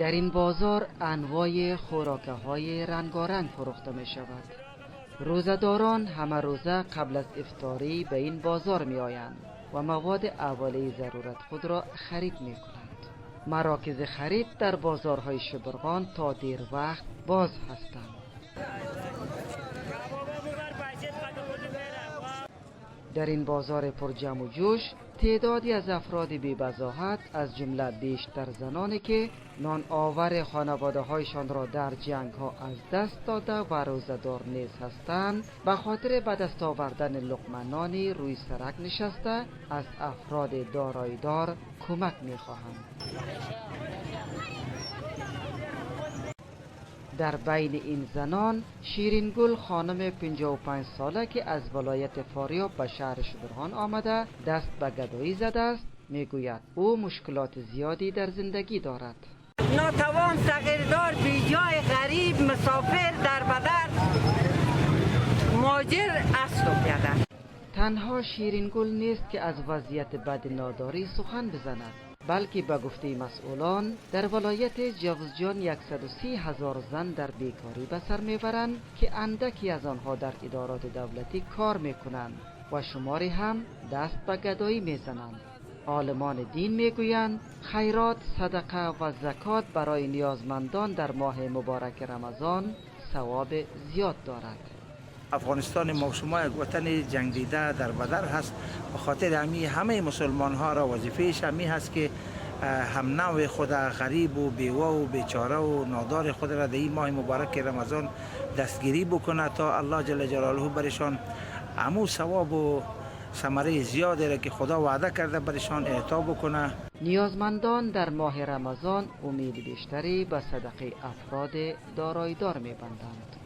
Дар ин бозор анвои хӯрокаҳои рангоранг фурӯхта мешавад. Рӯзадорон ҳама рӯза қабл аз ифторӣ ба ин бозор меоянд ва маводи аввалияи зарурат худро харид мекунанд. Марокизи харид дар бозорҳои Шибирғон то дервақт боз ҳастанд. Дар ин бозори пурҷамъу ҷӯш теъдоде аз афроди бебазоҳат, аз ҷумла бештар заноне ки ноновари хонаводаҳояшонро дар ҷангҳо аз даст дода ва рӯзадор низ ҳастанд, ба хотири ба даст овардани луқманони рӯи сарак нишаста аз афроди дороидор кӯмак мехоҳанд. Дар байни ин занон Ширингул хонум 55 сола, ки аз вилояти Форёб ба шаҳри Шибирғон омада даст ба гадоӣ задааст, мегӯяд ӯ мушкилоти зиёде дар зиндагӣ дорад. Нотавон, сағирдор, беҷой, ғариб, мусофир, дарбадар, муҳоҷир асту пиёда. Танҳо Ширингул нест, ки аз вазъияти бади нодорӣ сухан бизанад, балки ба гуфтаи масъулон дар вилояти Ҷавзҷон 130 ҳазор зан дар бекорӣ ба сар мебаранд, ки андаке аз онҳо дар идороти давлатӣ кор мекунанд ва шуморе ҳам даст ба гадоӣ мезананд. Олимони дин мегӯянд хайрот, садақа ва закот барои ниёзмандон дар моҳи мубораки Рамазон савоби зиёд дорад. Афғонистони мо шумо як ватани ҷангдида дар бадар ҳаст. Ба хотири ҳамин ҳамаи мусулмонҳоро вазифааш ҳамин ҳаст, ки ҳам навъи худ ғарибу беваву бечораву нодори худро дар ин моҳи мубораки Рамазон дастгирӣ бикунад, то Аллоҳ ҷалла ҷалолаҳу баришон ҳамун савобу самараи зиёдеро, ки Худо ваъда карда, баришон эъто бикунад. Ниёзмандон дар моҳи Рамазон умеди бештаре ба садақаи афроди дороидор мебанданд.